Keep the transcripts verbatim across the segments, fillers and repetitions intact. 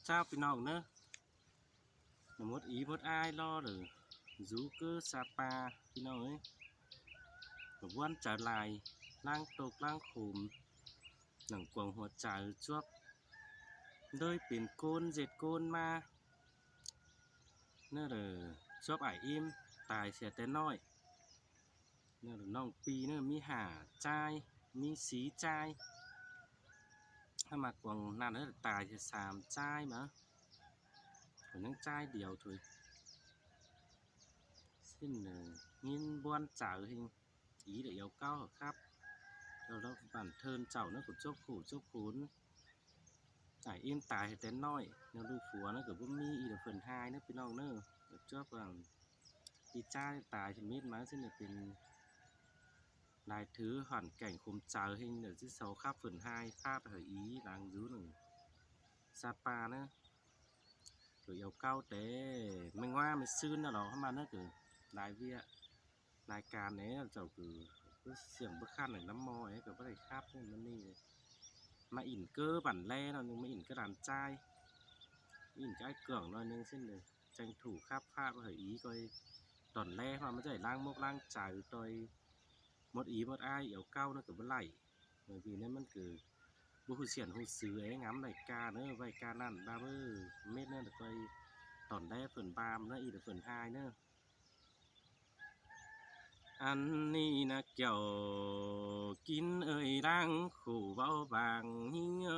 Chào ꞌpi ꞌnọng ꞌnớ. ꞌNọ mốt í mốt ải ꞌló lỏ dú ꞌcứ Sapa ꞌpi ꞌnọng ới. ꞌCọ ꞌvắn chaư lai ꞌláng tốc ꞌláng khum nẳng cuông hua chaư chuốp. ꞌDới pên ꞌcốn ꞌdệt ꞌcốn ꞌmá. ꞌNớ lỏ chuốp ải ím tai sia té ꞌnọi. ꞌNớ lỏ ꞌnọng ꞌpi ꞌnớ ꞌmí hả ꞌchái, ꞌmí sí ꞌchái. ꞌHá ꞌmặc cuông ꞌnặn ꞌnớ tai sia sam ꞌchái ꞌmá. ꞌCọ ꞌnhắng ꞌchái điêu thôi. ꞌSịn lỏ ꞌnghín ꞌvắn chaư ꞌhêng. Í lỏ iêu ꞌcáu hả khắp. Lỏ ꞌló bản thân chảu ꞌnớ ꞌcọ chuốp khổ chuốp khốn. Ải ím tai sia té ꞌnọi, ꞌnớ ꞌlụk phua ꞌnớ ꞌcọ báu ꞌmí, ꞌí lỏ phơn ꞌhại ꞌnớ ꞌpi ꞌnọng ꞌnớ. ꞌCọ chuốp ꞌva ꞌpi ꞌchái tai sia mết ꞌmá ꞌsịn lỏ pên lai thứ hoàn cảnh khum chaư ꞌhêng lỏ ꞌchí sau khắp phơn ꞌhại ꞌpặp hả í lăng dú nẳng Sapa ꞌnớ. ꞌCọ iêu ꞌcáu té ꞌmí ꞌnguá ꞌmí ꞌsứn ꞌnớ lỏ ꞌhứ ꞌmá ꞌnớ ꞌcọ lai ꞌviạk lai can é chảu ꞌcọ báu siêng báu khăn nẳng ꞌnắm ꞌmo é ꞌcọ báu đảy khắp ꞌnớ ꞌmá ꞌnị. ꞌMá ỉn ꞌcứ bản ꞌlé ꞌnọi ꞌnưng, ꞌmá ỉn ꞌcứ đàn ꞌchái, ỉn ꞌcứ ải cuông ꞌnọi ꞌnưng ꞌsịn lỏ tranh thủ khắp ꞌpặp hả í ꞌcoi tỏn ꞌlé ꞌmá ꞌmá ꞌchí ꞌláng mốc ꞌláng chaư ꞌtoi mốt í mốt ải iêu ꞌcáu ꞌnớ ꞌcọ báu đảy. Bởi vì ꞌnớ ꞌmắn ꞌcọ báu ꞌhụ siêng ꞌhụ sư é ngắm lai can ꞌnớ, ꞌvạy can ꞌnặn ꞌva báu mết ꞌnớ lỏ ꞌcoi tỏn ꞌlé phơn ꞌvam ꞌnớ, ꞌí lỏ phơn ꞌhại ꞌnớ. Ăn ꞌnị ꞌna kiẻo kin ơi đang khổ báu bàng ꞌhính ơi.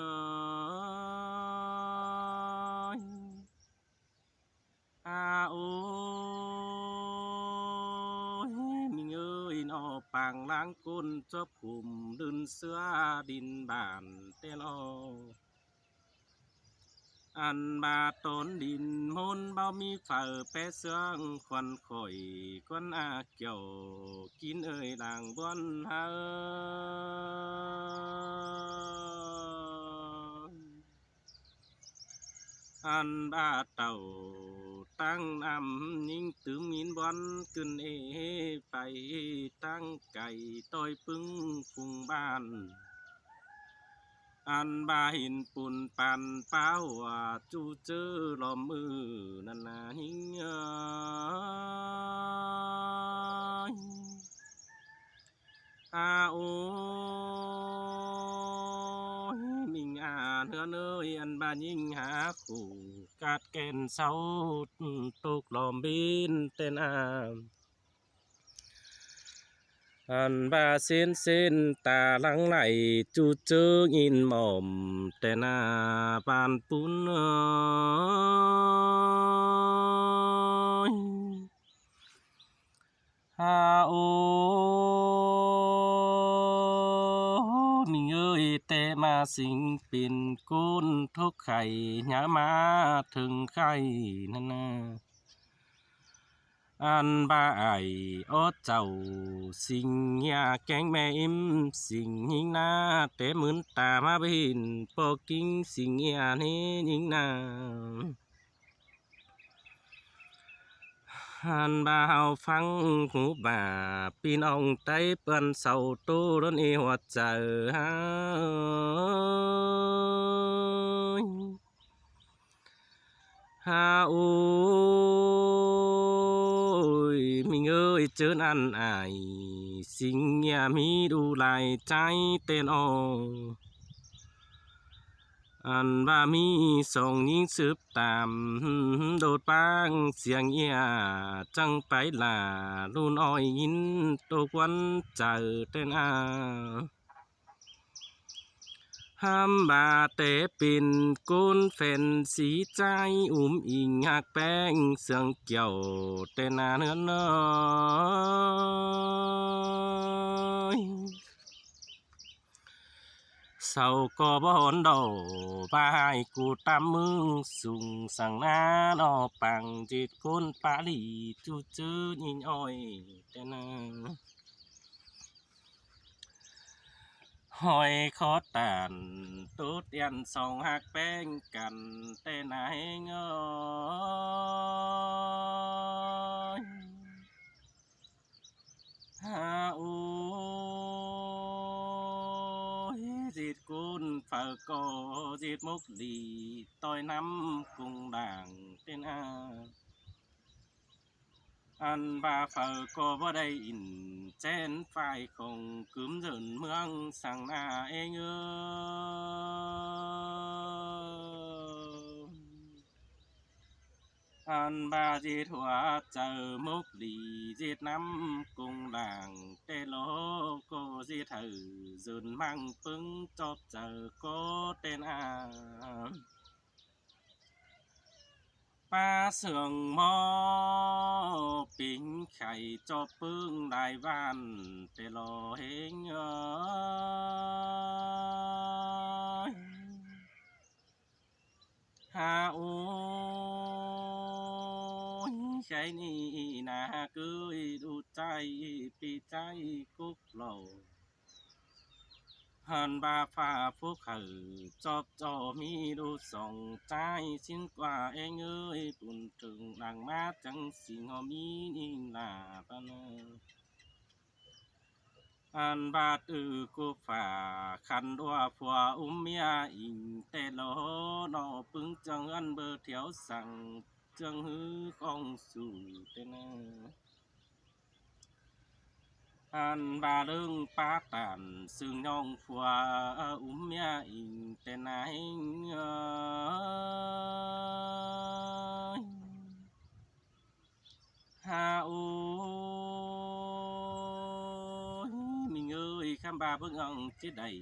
À ôi, ꞌmính ơi, ꞌnọ pang ꞌláng ꞌcốn chuốp khum đưn ꞌsứa đin bản ꞌtẹ lo. Ăn ꞌva tốn đin ꞌmôn báu ꞌmí phaư pé ꞌsướng khuôn khỏi ꞌquán à kiẻo kin ơi đang ꞌvắn hơ. Ăn ꞌva tảu ꞌtáng ꞌnặm ꞌnhính tứm ꞌnghín ꞌvắn ꞌcứn ê pay ꞌtáng cay ꞌtoi ꞌpứng phung bản. Ăn ꞌva hin pun pan páo hua ꞌchu ꞌchớ lom ư ꞌnặn ꞌna ꞌhính ơi. À ôi, ꞌmính à ꞌnứa ꞌnới, ăn ꞌva ꞌnhính hák khổ cát ken sáu tốc lom ꞌvến ꞌtẹn à. Ăn ꞌva ꞌsến ꞌsến ta lắng lảy ꞌchu ꞌchớ ꞌnhính mỏm ꞌtẹn à, bản pun ơi. À ôi, ꞌmính ơi, té ꞌma sính pên ꞌcốn thốc khay, nhá ꞌmá thớng khay ꞌnặn ꞌna. Ăn ꞌva ải ók chảu sính ꞌnhá kéng ꞌme ím sính ꞌnhính ꞌna, té ꞌmưn ta ꞌmá ꞌva hin ꞌpo ꞌkính sính ꞌnhá ꞌnhính ꞌna. Ăn ꞌva ꞌháu ꞌphắng ꞌhụ bả ꞌpi ꞌnọng Tây ꞌpưn sau ꞌtố ꞌlốn ê hua chaư ha. Ha ôi, ꞌmính ơi, ꞌchớ ꞌnặn ải sính ꞌnhá ꞌmí đu lai ꞌchái ꞌtẹn o. Ăn ꞌva ꞌmí song ꞌnhính sứp tam đột ꞌpáng siêng ꞌnhá chắng pay lả ꞌlun ôi ꞌnhính tốc ꞌquán chaư ꞌtẹn a. Hăm ꞌva té pên ꞌcốn phen sí ꞌchái um ính hák ꞌpéng sương kiẻo ꞌtẹn a ꞌnớ ꞌnới. Sau ꞌcọ bón đỏ ꞌva ải ꞌcú tam ꞌmướng sung săng ꞌna ꞌnọ pang ꞌdệt ꞌcốn pá lỉ ꞌchu ꞌchớ ꞌnhính ôi ꞌtẹn a. Hỏi khó tản tốt ăn song hák ꞌpéng căn ꞌtẹn a ꞌhéng ơi. Ha ôi, ꞌdệt ꞌcốn Phaư ꞌcọ ꞌdệt mốc đi ꞌtoi ꞌnắm ꞌcóng đang ꞌtến a. Ăn ꞌva phaư ꞌcọ báu đảy ỉn ꞌchén ꞌphái khong cứm dơn ꞌmướng săng ꞌna ꞌeng ới. Ăn ꞌva ꞌdệt hua chaư mốc đi ꞌdệt ꞌnắm ꞌcóng đang ꞌtẹ lo ꞌcọ ꞌdệt hảư dơn ꞌmăng ꞌpứng chóp chaư ꞌcọ ꞌtến a. ꞌPa sương ꞌmo pính khay chóp ꞌpứng lai ꞌván ꞌtẹ lo ꞌeng ới. Ha ôi, ꞌchái ꞌnị ꞌna ꞌcới ꞌlụk ꞌchái ꞌpi ꞌchái cốc lảu. Hăn ꞌva ꞌphạ phúc hảư chóp ꞌchọ ꞌmí ꞌlụk song ꞌchái ꞌsịn ꞌquá ꞌeng ới, bun tơng đang ꞌmá chắng ꞌsịn ꞌhó ꞌmí ꞌnhính lả ꞌva ꞌnớ. Ăn ꞌva ꞌtứ ꞌcọ ꞌphạ khăn ꞌlúa phua ứm ꞌmía inh ꞌtẹ lo ꞌnọ, ꞌpứng ꞌchương ꞌhướn báu thiêu săng ꞌchương ꞌhứ khong su ꞌtến ꞌnớ. Ăn ꞌva ꞌlớng pá tản sưng ꞌnhọng phua ứm ꞌmía inh ꞌtến ꞌna ꞌeng ới. Ha ôi, ꞌmính ới, ꞌkhắm ꞌva bớng ꞌnhọng ꞌchí đảy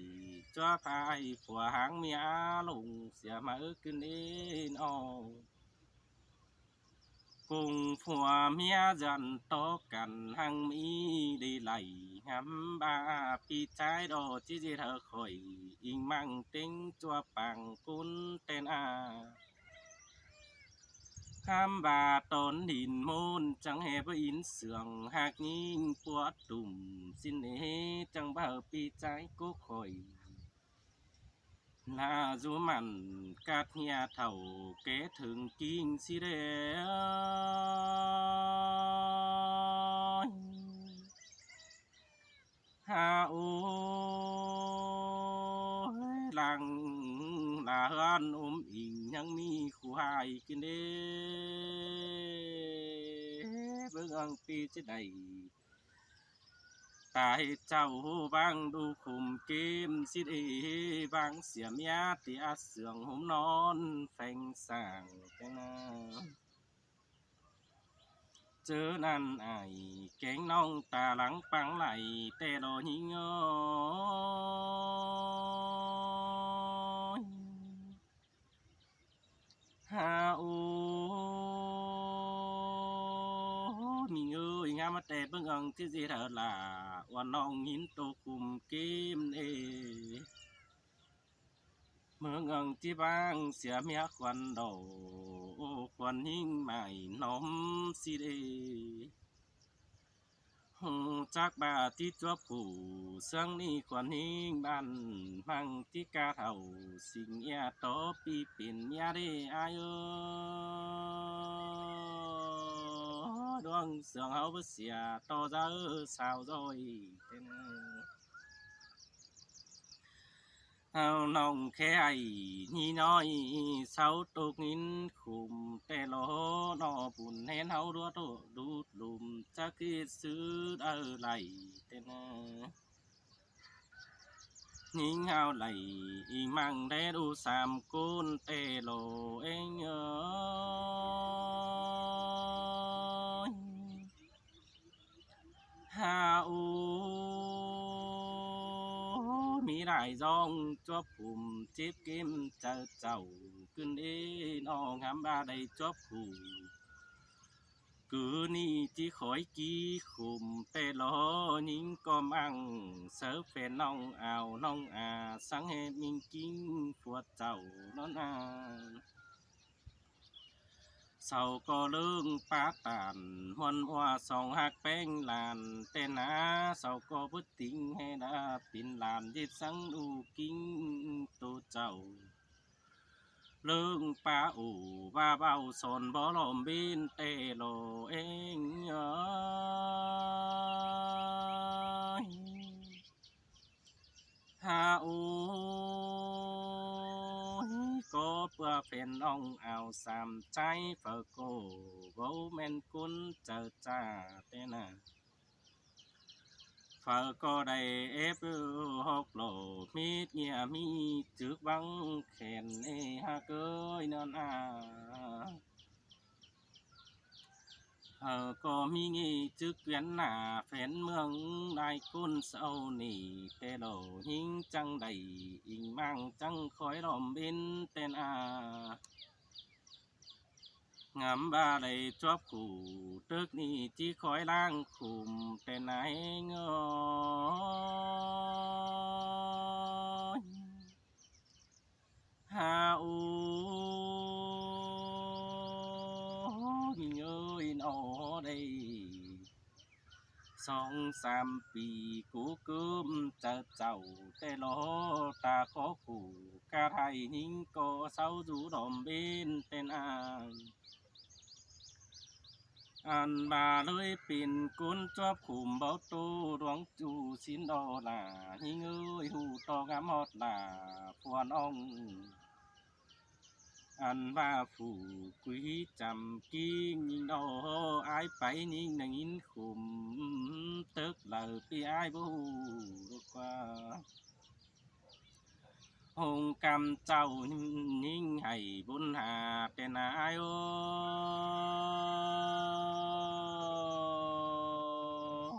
ꞌchua ꞌphạ ꞌhại phua ꞌháng ꞌmía lông sia ꞌmá ứk ꞌcứn ên âu. Cung phua ꞌmía dăn tó căn ꞌhăng ꞌmí đi đảy, ꞌkhắm ꞌva ꞌpi ꞌchái ꞌlọ ꞌchí ꞌdệt hảư khỏi inh ꞌmăng ꞌtếng ꞌchua pang ꞌcốn ꞌtến a. ꞌKhắm ꞌva tón đin ꞌmôn chắng ꞌhế báu ín sương ꞌhặc ꞌnhính pua tủm ꞌsịn ê, chắng ꞌva ꞌpi ꞌchái cốc khỏi ꞌna dú mẳn cát ꞌnhia thảu ké thớng king ꞌsịn ê. Ha ôi, lăng lả ꞌhướn ứm inh ꞌnhắng ꞌmí khu ꞌhại ꞌcứn ê. Bớng ꞌnhọng ꞌpi ꞌchí đảy tai chảu ꞌhụ ꞌváng đu khum ꞌkêm ꞌsịn ê, ꞌváng sia ꞌmía ti a sương ꞌhôm ꞌnón pheng sảng ꞌtến ꞌna. ꞌChớ ꞌnặn ải kéng ꞌnọng ta lắng pang lai ꞌtẹ lo ꞌnhính ới. Ha ôi, ꞌmính ới, ꞌnhá ꞌmá ꞌtẹ bớng ꞌnhọng ꞌchí ꞌdệt hảư lả ua ꞌnọng ꞌnghín tô khum ꞌkêm ê. Bớng ꞌnhọng ꞌchí ꞌváng sia ꞌmía khuôn đổ, ô, khuôn ꞌnhính mải ꞌnọm ꞌsịn ê. Hưng chắc ꞌva ꞌchí chuốp phủ, ꞌsướng ꞌnị khuôn ꞌnhính ꞌván ꞌmăng ꞌchí ꞌcạ thảu sing ꞌnhá tó ꞌpi pên ꞌmía đé ai ơ. ꞌLuống sương ꞌháu báu sia ꞌto dáo sao ꞌdội ꞌtến ꞌnớ. ꞌHáu ꞌnọng khék ải ꞌnị ꞌnọi, sau tốc ꞌnghín khum ꞌtẹ lo ꞌnọ, bun ꞌhến ꞌháu ꞌlúa ꞌtộ đút lum chắc ꞌhịt ꞌsứ đaư đảy ꞌtến ꞌnớ. ꞌNhính ꞌháu đảy inh ꞌmăng đé đu sam ꞌcốn ꞌtẹ lo ꞌeng ới. Ha ôi, ꞌmí lai ꞌdong chuốp khum chếp ꞌkêm chaư chảu ꞌcứn ên ꞌnọ, ꞌhắm ꞌva đảy chuốp khum. Cứ ꞌnị ꞌchí khói ꞌkí khum ꞌtẹ lo ꞌnhính ꞌcọ ꞌmăng, sáư phen ꞌnọng ao ꞌnọng a, săng ꞌhế ꞌmính ꞌkính phua chảu ꞌnón a. Sau ꞌcọ ꞌlớng pá tản ꞌmuôn ꞌmua song ꞌhặc ꞌpéng lan ꞌtến ꞌna, sau ꞌcọ bứt tính ꞌhế đa pên lan ꞌdệt săng đu ꞌkính tô chảu. ꞌLớng pá ổ ꞌva ꞌvạu son bó lom ꞌvến ꞌtẹ lo ꞌeng ới. Ha ôi, ꞌpưa phén ꞌnọng áo sam ꞌchái phaư ꞌcọ báu ꞌmen ꞌcốn chaư ꞌchạ ꞌtẹ ꞌna. Phaư ꞌcọ đảy ép ꞌhọt lỏ mết ꞌnhạ ꞌmí chứk băng khen ê ꞌhặc ới ꞌnặn a. Phaư ꞌcọ ꞌmí ꞌnị chứk ꞌquiến nả phén ꞌmướng lai ꞌcốn sau ꞌnị ꞌtẹ lỏ ꞌhính chắng đảy inh ꞌmáng chắng khói lom bến ꞌtẹ ꞌna. Ngắm ꞌva đảy chuốp khủ tớc ꞌnị ꞌchí khói ꞌláng khủm ꞌtẹ ꞌna ꞌhêng ơi. Ha ô, ꞌnị ơi, ꞌnọ đảy song sam pi cú cướm chaư chảu ꞌtẹ lỏ ta khó khủ cát hảy ꞌnhính ꞌcọ sáu dú đom bến ꞌtẹ ꞌna. Ăn ꞌva ꞌlới pên ꞌcốn chuốp khủm báu tô đuống ꞌchu sín đo lả ꞌnhính ơi, ꞌhụ ꞌto ngắm ꞌhọt lả phuôn ꞌnọng. Ăn ꞌva phủ quí chăm ꞌkính ꞌnhính đo ái páy ꞌnhính nẳng ín khủm tớc laư ꞌpi ái báu ꞌhụ ꞌlụk ꞌva hông căm chảu ꞌnhính hảy bún ha ꞌtẹ ꞌna ái ô.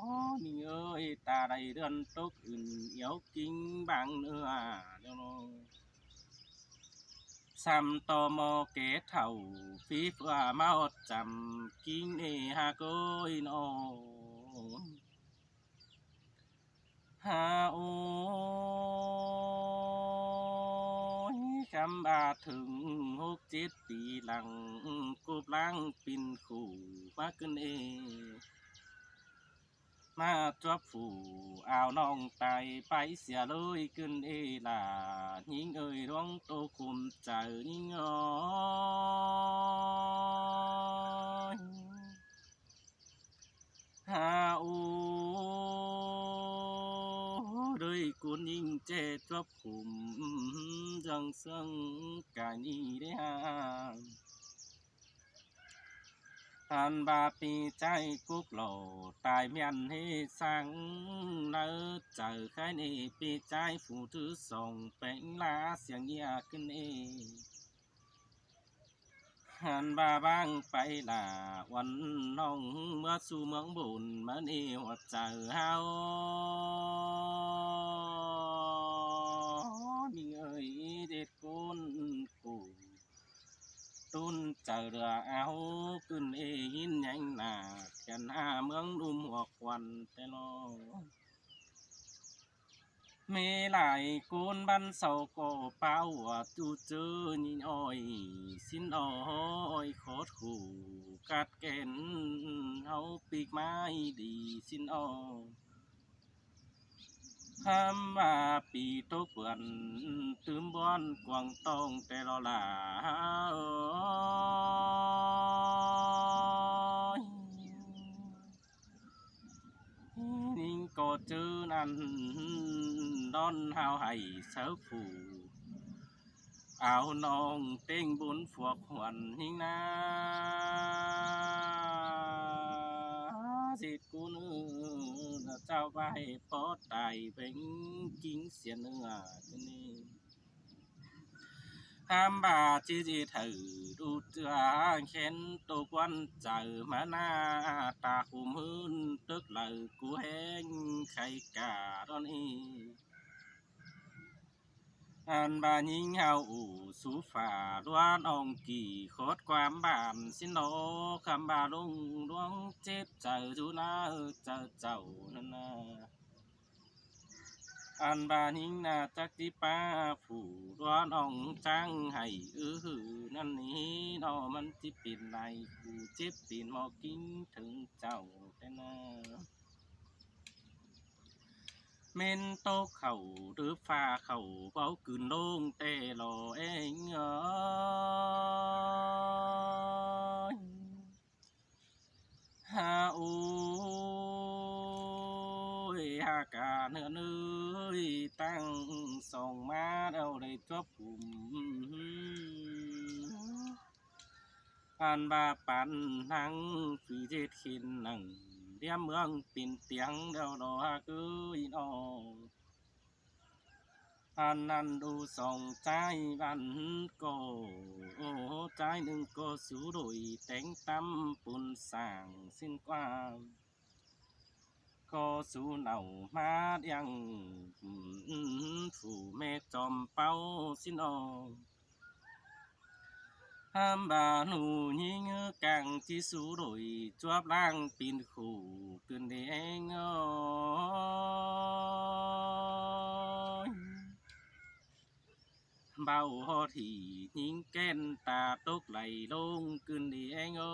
ꞌNhính ơi, ta đảy đươn tốc ứn iếu ꞌkính bang ꞌnưa. Sam ꞌto ꞌmo ké thảu pí ꞌphạ ꞌmá ꞌhọt chăm ꞌkính ê ꞌhặc ới ꞌnọ. Ha ô, khắm ꞌva thửng hốc chết pi lăng cốp ꞌláng pin khủ ꞌmá ꞌcứn ê. ꞌMá chuốp phủ áo ꞌnọng tai páy sia ꞌlới ꞌcứn ê lả ꞌnhính ơi, đuống tô khủm chaư ꞌnhính ơi. Ha ô, đới ꞌcốn ꞌnhính ꞌchẹ chuốp khủm dâng sương cai ꞌnị đé ha. Ăn ꞌva pi ꞌchái cốc lỏ tai ꞌmen ꞌhế sáng ꞌnớ chaư khái ꞌnị pi ꞌchái phủ thứ song péng lá siêng ꞌnhạ ꞌcứn ê. Ăn ꞌva ꞌváng páy lả uôn ꞌnọng ꞌmứa su ꞌmướng bôn ꞌmá ꞌnị ꞌhọt chaư hảư. ꞌNhính ơi, ꞌdệt ꞌcốn khủ tốn chaư lưa áo ꞌcứn ê ꞌhín ꞌnhắng nả khen ha ꞌmướng ꞌlum ꞌhọt khuôn ꞌtẹ ꞌnọ. ꞌMí lai ꞌcốn băn sau ꞌcọ páo ꞌchu ꞌchớ ꞌnhính ơi, sín ơi khót khủ cát kén ꞌháu pík ꞌmá đi sín ơi. Hăm ꞌva pi tốc bươn tứm bón cuông tong ꞌtẹ ꞌlọ lả ơi. ꞌNhính ꞌcọ ꞌchớ ꞌnặn đón hao hảy sáư phủ áo ꞌnọng ꞌtếng bún phuộc huôn ꞌnhính ꞌná. ꞌDệt ꞌcốn ư, chảu ꞌva ꞌhế ꞌpó tai bêng ꞌkính siên ư a ꞌnị. Hăm ꞌva ꞌchí ꞌdệt hảư đu ꞌchưa khen tô ꞌquán chaư ꞌmá ꞌná ta khum ꞌhướn tớc laư cú ꞌhéng khay cả đón ê. Ăn ꞌva ꞌnhính hao ủ sú phả ꞌluá ꞌnọng kỉ khót ꞌquám bản sín ꞌnọ, khăm ꞌva ꞌlung ꞌluống chếp chaư dú ꞌná ư chaư chảu ꞌnặn ꞌna. Ăn ꞌva ꞌnhính ꞌná chắc ꞌchí ꞌpá phủ ꞌluá ꞌnọng chắng hảy ư hử ꞌnặn ꞌnị ꞌnọ, ꞌmắn ꞌchí pên lai phủ chếp pên ꞌmo ꞌkính thớng chảu ꞌtẹ ꞌna. ꞌMến tốc khảu đứp pha khảu báu cứn ꞌlống ꞌtẹ ꞌlọ ꞌeng ơi. Ha ôi, ha cả ꞌnưn ơi, ꞌtáng song ꞌmá ꞌlẹo đảy chuốp khủm Ăn ꞌva pán ꞌnáng phi ꞌdệt khên nẳng ꞌliếm ꞌmướng pên tiếng đeo lo ꞌhặc ới ꞌnọ. Ăn ꞌnặn đu song ꞌchái ꞌvắn ꞌcọ, ꞌchái ꞌnưng ꞌcọ sú đuổi téng tắm pun sảng ꞌsịn ꞌquá. ꞌCọ sú nảu ꞌmá ꞌliệng phủ ꞌme chom páu ꞌsịn ꞌnọ. Hám ꞌva ꞌnụ ꞌnhính ꞌcáng ꞌchí sú đuổi chuốp ꞌláng pên khủ cưn đé ꞌng ới. Báu ꞌhọt hỉ ꞌnhính ꞌkén ta tốc đảy ꞌlống cưn đé ꞌng ới.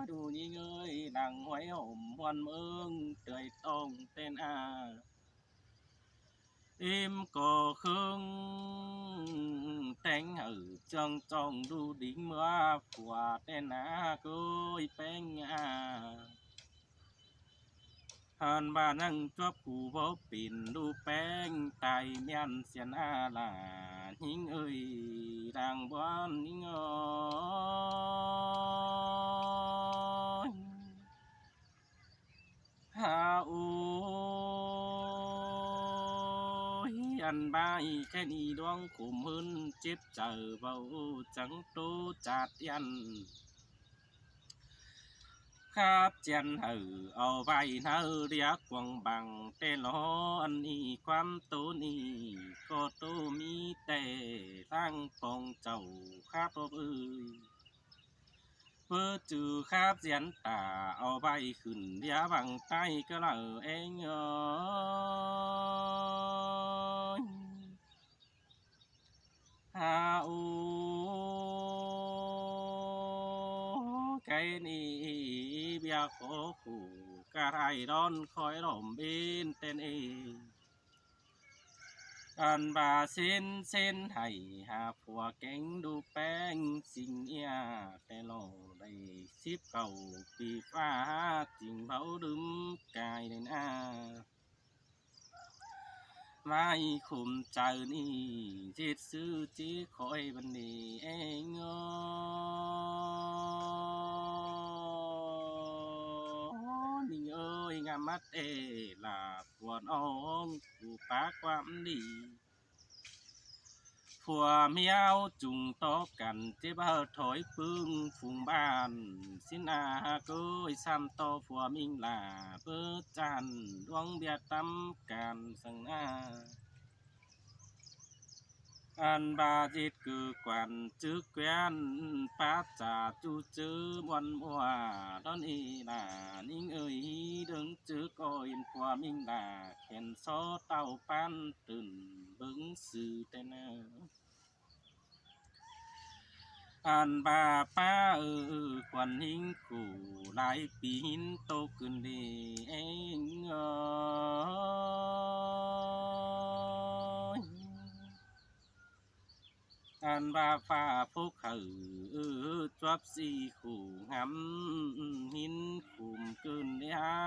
ꞌNụ ꞌnhính ơi, lăng ꞌhuối hổm ꞌhuôn ꞌmướng ꞌtơi ꞌtong ꞌtến a. Ím ꞌcọ khương téng hảư ꞌchương ꞌchong đu đính ꞌmứa phua ꞌtến a ꞌcới ꞌpéng a. Ăn ꞌva ꞌnăng chuốp khủ báu pên đu ꞌpéng tai ꞌmen siên a lả ꞌnhính ơi, đang ꞌbuôn ꞌnhính ơi. Ha ôi, ăn ꞌva ꞌkén ꞌnị ꞌluống khủm ꞌhướn chếp chaư báu chắng ꞌtố chát ăn. Khắp ꞌchiến hảư au ꞌvạy ꞌnhá ꞌliá cuông bang ꞌtẹ lo ăn ꞌnị ꞌquám ꞌtố ꞌnị ꞌcọ ꞌtố ꞌmí ꞌtẹ ꞌtáng pong chảu khắp ꞌpọp ơi. Báu chứ khắp ꞌdiến ta au ꞌvạy khửn ꞌliá bang ꞌtái cá lảu ꞌng ới. Ha ôi, ꞌkén ꞌnị ꞌviạk khổ khổ cá rai đón khói đom bên ꞌtến ê. Ăn ꞌva ꞌsến ꞌsến hảy ha phua kéng đu ꞌpéng sính ꞌnhá ꞌtẹ lo đảy síp khảu phi ꞌphạ ching báu đưm cai đen a. ꞌVạy khủm chaư ꞌnị ꞌdệt ꞌsứ ꞌchí khói băn đi ꞌng ới. ꞌNhính ơi, ꞌngắm ꞌmá ê lả phua ꞌnọng phủ pá ꞌquám đi. Phua ꞌmí áo chung tó căn chếp hảư thói ꞌpứng phung bản ꞌsịn a ꞌcới ꞌsám ꞌto phua ꞌmính lả báu chăn ꞌluống ꞌviạk tắm căn săng a. Ăn ꞌva ꞌdệt cơ quan chứ ꞌquiến pá chả ꞌchu chứ ꞌmuôn ꞌmua đón ê lả ꞌnhính ơi, đương chứ ꞌcọ yên phua ꞌmính lả khen só tảu pán tửn bớng sư ꞌtến a. Ăn ꞌva pá ư ư khuôn ꞌnhính khủ lai pi hín tô cưn đi ꞌng ới. Ăn ꞌva ꞌphạ phốc hảư ư chuốp ꞌsị khủ ngắm hín khủm cưn đi ha.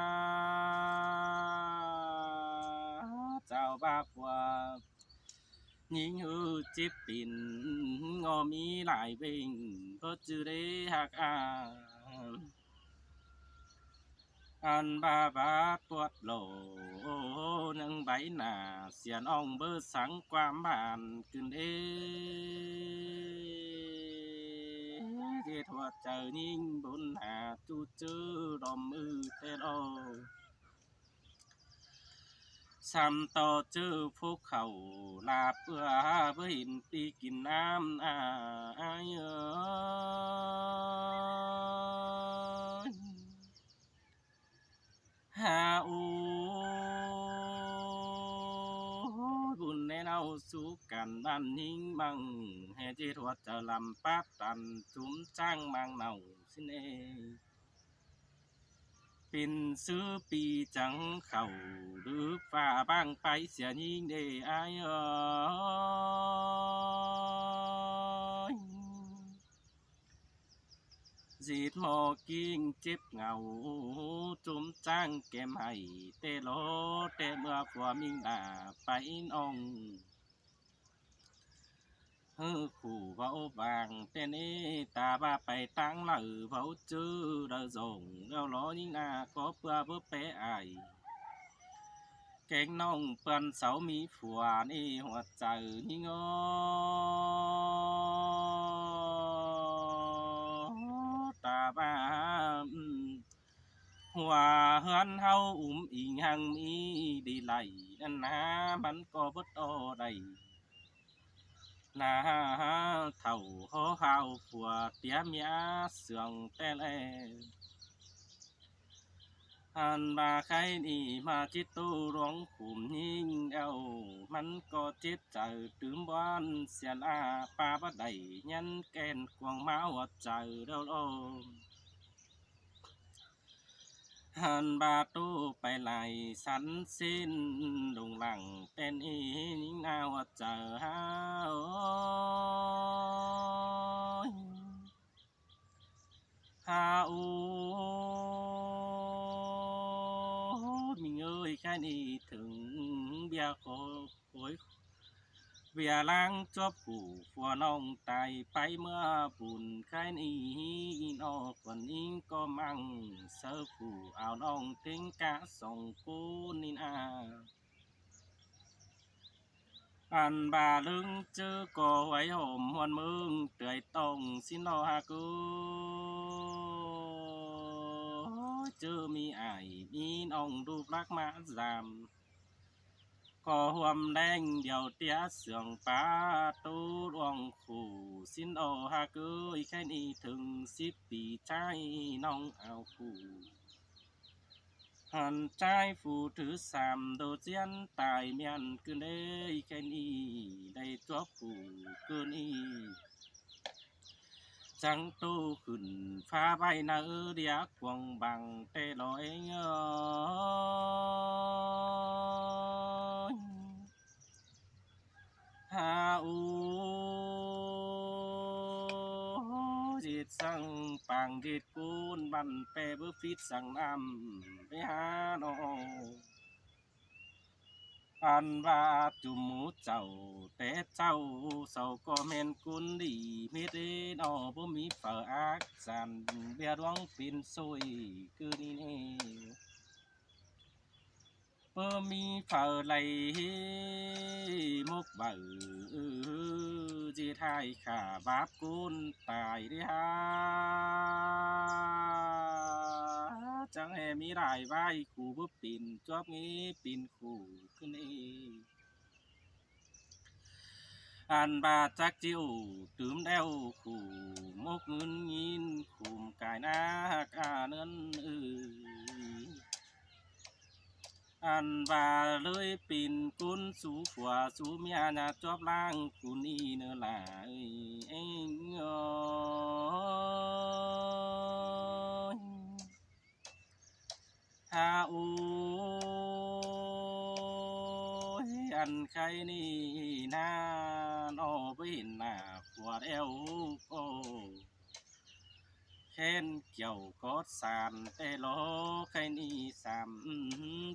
Chảu ꞌva phua ꞌnhính ư chếp pên ꞌngo ꞌmí lai ꞌvến báu chứ đé ꞌhặc a. Ăn ꞌva ꞌva ꞌpuột lổ nâng báy nả siên ong báu sáng ꞌquám bản cưn đé. ꞌDệt ꞌhuột chaư ꞌnhính bôn nả ꞌchu chứ đom ư ꞌtẹ lo. ꞌSám ꞌto ꞌchớ phốc khảu lạp ꞌpưa báu hên pi kin ꞌnám a ai ơi. Ha ôi, bun ꞌnê ꞌnau sú căn bản ꞌnhính măng ꞌhế ꞌdệt ꞌhuột chaư lăm páp tăn chúm ꞌcháng măng nảu ꞌsịn ê. Pên ꞌsứ pi chắng khảu đứ ꞌphạ ꞌváng páy sia ꞌnhính đê ai ơi. ꞌDệt ꞌmo ꞌkính chếp ngảu chúm ꞌcháng kém hảy ꞌtẹ lo ꞌtẹ ꞌmưa phua ꞌmính lả páy ꞌnọng. ꞌHứ khủ báu bang ꞌtến ꞌnị ta ꞌva pay ꞌtáng ꞌlạ báu ꞌchư đaư dông ꞌlẹo lo ꞌnhính ꞌna ꞌcọ ꞌpưa báu pé ai. Kéng ꞌnọng ꞌpưn sáu ꞌmí phua ꞌnị ꞌhua chaư ꞌnhính ơ. Ta ꞌva ꞌhua ꞌhướn ꞌháu úm ính hăng ꞌmí đi đảy ꞌnặn ꞌna, ꞌmắn ꞌcọ báu ꞌto đảy. ꞌNa thảu ꞌhó hao phua tiế ꞌmía sương ꞌtẹ ꞌlẹ. Ăn ꞌva khay ꞌnị ꞌmá chít ꞌtố ꞌluống khủm ꞌnhính ꞌlẹo, ꞌmắn ꞌcọ chếp chaư tứm bón sia ꞌla ꞌpa báu đảy nhắn ken cuông ꞌmá ꞌhua chaư ꞌlẹo lo. Ăn ꞌva ꞌtố pay lai sắn ꞌsịn lông lăng ꞌtến ꞌnị ꞌnhính ꞌna ꞌhua chaư ꞌhá ơi. ꞌHá ú, ꞌmí ơi, khay ꞌnị thửng ꞌviạk khối, khối ꞌviạk ꞌláng chuốp khủ phua ꞌnọng tai páy ꞌmứa bun khay ꞌnị ꞌnị ꞌnọ khuôn ꞌnhính ꞌcọ ꞌmăng sáư khủ ao ꞌnọng ꞌtếng cá song ꞌcốn ꞌnị ꞌna. Ăn ꞌva ꞌlứng ꞌchư ꞌcọ ꞌhuối hom ꞌhuôn ꞌmướng tưới tông ꞌsịn lo ꞌhá ꞌcứ. ꞌChớ ꞌmí ai ꞌmí ꞌnọng đup lắc ꞌmá dăm ꞌcọ ꞌhuôm ꞌleng điêu tiế sương ꞌpá ꞌtố ꞌluống khủ ꞌsịn lo ꞌhá ꞌcứ. Khay ꞌnị thửng síp pi ꞌchái ꞌnọng ao khủ. Ăn ꞌchái phủ thứ sam đô ꞌdiến tai ꞌmen ꞌcứn ꞌlế. Khay ꞌnị đảy chuốp phủ ꞌcứn ꞌnị chắng ꞌtố khửn ꞌphạ ꞌvạy ꞌnớ điế cuông bang ꞌtẹ lo ꞌnhính ơi. ꞌHá ú, ꞌdệt săng pang ꞌdệt ꞌcốn băn ꞌpe báu phít săng ꞌnặm ꞌvạy ꞌhá ꞌnọ. Ăn ꞌva ꞌchum mú chảu té ꞌchạu sau ꞌcọ ꞌmen ꞌcốn đi mết ꞌnị ꞌnọ, báu ꞌmí phaư ác san ꞌviạk ꞌluống pên ꞌsội ꞌcứ ꞌnị ꞌnị. Báu ꞌmí phaư đảy mốc baư ꞌdệt ꞌhại khả báp ꞌcốn tai đi ꞌhá. Chắng ꞌhế ꞌmí lai ꞌvạy khủ báu pên chuốp ꞌngế pên khủ ꞌcứn ꞌnị. Ăn ꞌva chắc ꞌchí ổ tứm ꞌlẹo khủ mốc ꞌngớn ꞌnghín khủm cai ꞌnạ ꞌhặc ꞌnớn ư. Ăn ꞌva ꞌlới pên ꞌcốn sú phua sú ꞌmía ꞌnhá chuốp ꞌláng khủ ꞌnị ꞌnớ lai ꞌnhính ơi. ꞌHá ú, ăn khay ꞌnị ꞌna ꞌnọ báu hên ꞌna phua ꞌlẹo ꞌcọ khen kiẻo cót san ꞌtẹ lo. Khay ꞌnị sam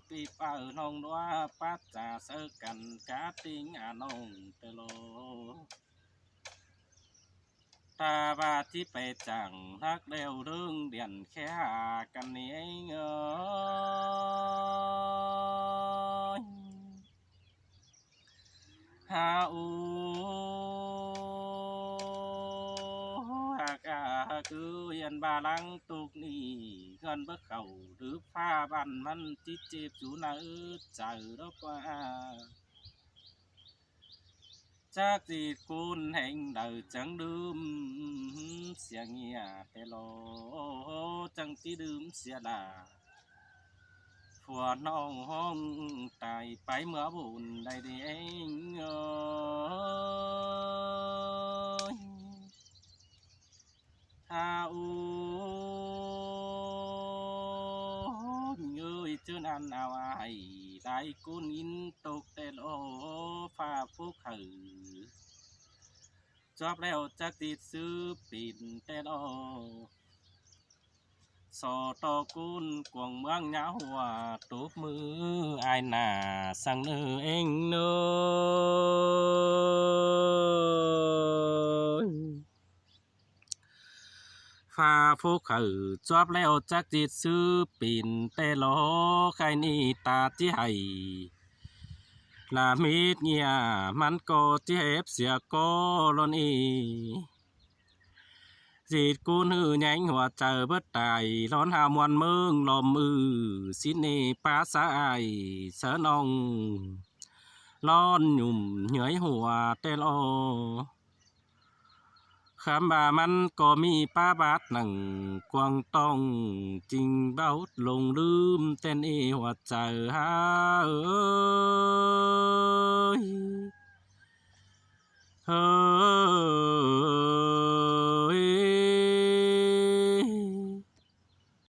pi phaư ꞌnọng ꞌlúa pát cha sáư căn cá ꞌtếng a ꞌnọng ꞌtẹ lo. Ta ꞌva ꞌchí pay chắng ꞌhặc ꞌlẹo ꞌlớng điện khék căn ꞌnị ꞌnhính ơi. ꞌHá ú, ꞌhặc ꞌhặc ꞌcứ, ăn ꞌva ꞌláng tốc ꞌnị ꞌhướn báu khảu đứp ꞌphạ ꞌvặn ꞌmắn ꞌchí chếp dú ꞌnớ chaư ꞌlẹo ꞌquá. Chắc ꞌdệt ꞌcốn ꞌhéng đaư chắng đưm sia ꞌnhía ꞌtẹ lo, chắng ꞌchí đưm sia ꞌlạ. Phua ꞌnọng ꞌhóng tai páy ꞌmứa bun đảy đi ꞌnhính ơi. ꞌHá ú, ꞌmí ơi, ꞌchớ ꞌnặn au ai lai ꞌcốn ꞌnghín tốc ꞌtẹ lo, ꞌphạ phốc hảư chuốp ꞌlẹo chắc ꞌdệt ꞌsứ pên ꞌtẹ lo. So ꞌto ꞌcốn cuông ꞌmướng ꞌnhá ꞌhua tốc ꞌmứ ai nả săng ꞌnớ ꞌnhính ơi. phốc hảư chuốp ꞌlẹo chắc ꞌdệt ꞌsứ pên ꞌtẹ lo. Khay ꞌnị ta ꞌchí hảy lả mết ꞌnghia ꞌmắn ꞌcọ ꞌchí hép sia ꞌcọ ꞌlón ê. ꞌDệt ꞌcốn ꞌhự nhéng hua chaư bớt tai ꞌlón hao ꞌmuôn ꞌmướng lom ư. ꞌSịn ê pá sáư ai sáư ꞌnọng ꞌlón nhủm nhuối hua ꞌtẹ lo. Khắm ꞌva ꞌmắn ꞌcọ ꞌmí pá bát nẳng cuông ꞌtóng ꞌchịnh báu lông ꞌlứm ꞌtến ê hua chaư há ơi. Ơ